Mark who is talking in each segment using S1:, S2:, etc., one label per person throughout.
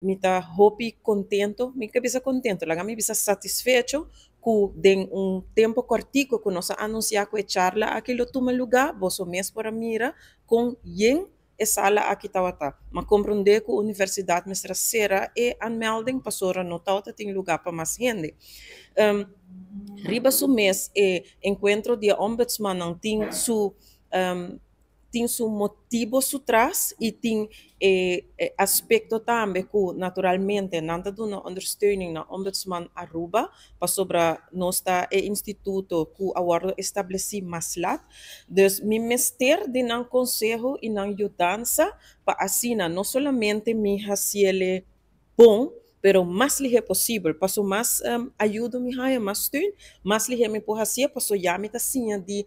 S1: Mi ta hopi contento, mi ke bisa contento, laga mi bisa satisfecho cu den un tempo cortico cu nos a anuncia cu e charla aki lo tuma luga, boso mes por a mira con yen e sala aki tawata. M'a comprende cu universidad mester a cera e aanmelding pasobra no tawata tin luga pa mas hende. Riba su mes e encuentro di e ombudsmannan tin su motibo su tras y tin e aspecto tambe cu naturalmente nan ta duna ondersteuning na Ombudsman Aruba, pasobra nos ta e instituto cu a wordo estableci mas laat. Dus mi mester di nan conseho y nan yudansa pa asina no solamente mi haciele bon, pero mas lihe posibel. Paso mas ayudo mi haya, mas steun, mas lihe mi por hacié, paso ya mi ta siña di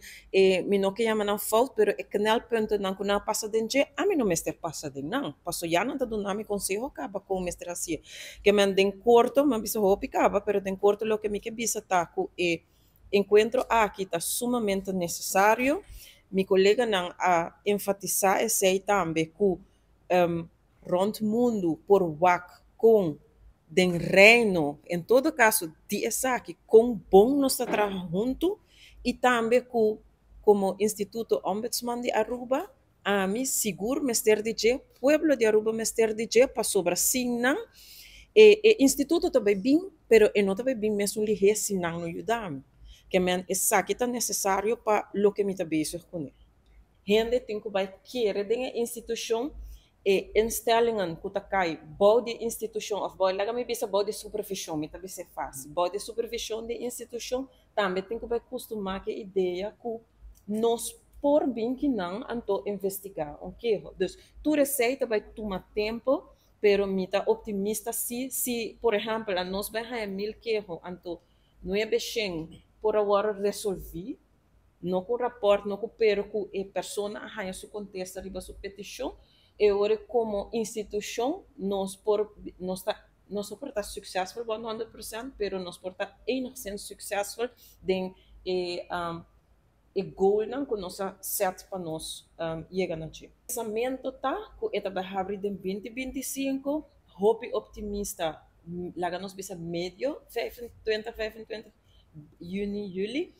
S1: mi no ke yama nan fout, pero e knelpunten nan ku nan pasa den dje, ami no mester pasa den nan. Paso ya nan ta duna mi conseho caba con mester hacié. Ke men den corto, m'a bisa hopi caba, pero den corto loke mi ke bisa ta ku e encuentro aki ta sumamente necesario. Mi coleganan a enfatisa esey tambe ku rond mundo por wak con den Reino, en todo caso di esaki, con bon nos ta traha hunto y tambe ku como Instituto Ombudsman di Aruba, ami sigur mester di dje, pueblo di Aruba mester di dje, pasobra sin nan, e instituto ta bay bin, pero e no ta bay bin mesun lihe si nan no yuda mi. Ke men esaki ta necesario pa loke mi ta bezig kuné. Hende tin ku bay kere den e institucion, e instellingen ku ta kai bou di institucion of bou, laga mi bisa bou di supervision, mi ta bisa fácil. Bou di supervision di institucion tambe tin ku bay costuma ku e idea ku nos por bin ki nan anto investiga un keho. Dus tur esey ta bay tuma tempo, pero mi ta optimista si, por ehempel, nos bay haya 1000 keho, anto 900 por a wordo resolvi, no cu rapport, no cu pero cu e persona a haya su contesta riba su peticion, e ora como institucion nos por ta successful 100%, pero nos por ta enigszins successful den e goal nan cu nos a set pa nos yega na dje. Pensamento ta cu e ta bay habri den 2025, hopi optimista, laga nos bisa medio 2025, juni, juli,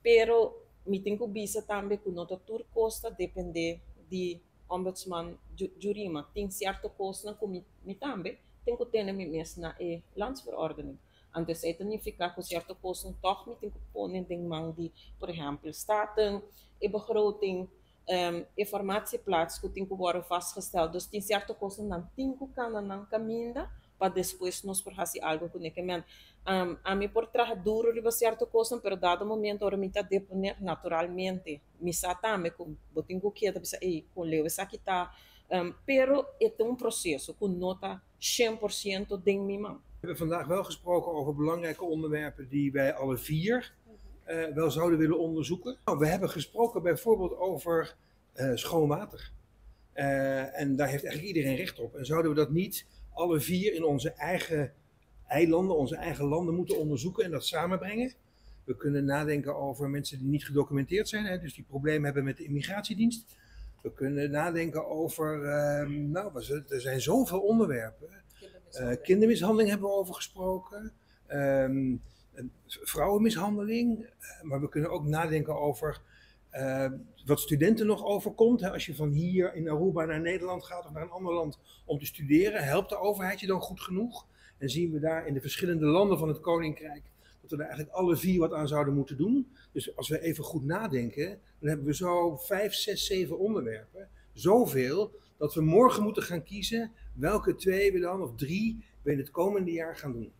S1: pero mi tin cu bisa tambe cu no ta tur cos ta depende di Ombudsman Jurima. Tin cierto cosnan cu mi tambe tin cu tene mi mes na e landsverordening. Anto esey ta nifica cu cierto cosnan toch mi tin cu pone den man di, por ehempel, Staten, e begroting, e formatieplaats cu tin cu worden vastgesteld. Dus tin cierto cosnan nan tin cu cana nan caminda pa despues nos por haci algo cu ne. Ke men, ami por traha duro riba cierto cosnan, pero dado momento ora mi ta deponer, naturalmente, mi sa tambe cu bo tin cu keda bisa, "Ey, con leu esaki ta", pero e ta un proceso cu no ta 100% den mi man.
S2: We hebben vandaag wel gesproken over belangrijke onderwerpen die wij alle vier wel zouden willen onderzoeken. Nou, we hebben gesproken bijvoorbeeld over schoon water. En daar heeft eigenlijk iedereen recht op. En zouden we dat niet alle vier in onze eigen eilanden, onze eigen landen moeten onderzoeken en dat samenbrengen? We kunnen nadenken over mensen die niet gedocumenteerd zijn, hè, dus die problemen hebben met de immigratiedienst. We kunnen nadenken over, nou, er zijn zoveel onderwerpen. Kindermishandeling hebben we over gesproken. Vrouwenmishandeling. Maar we kunnen ook nadenken over wat studenten nog overkomt. Hè, als je van hier in Aruba naar Nederland gaat of naar een ander land om te studeren, helpt de overheid je dan goed genoeg? En zien we daar in de verschillende landen van het Koninkrijk dat we daar eigenlijk alle vier wat aan zouden moeten doen. Dus als we even goed nadenken, dan hebben we zo 5, 6, 7 onderwerpen. Zoveel dat we morgen moeten gaan kiezen welke twee we dan, of drie, we in het komende jaar gaan doen.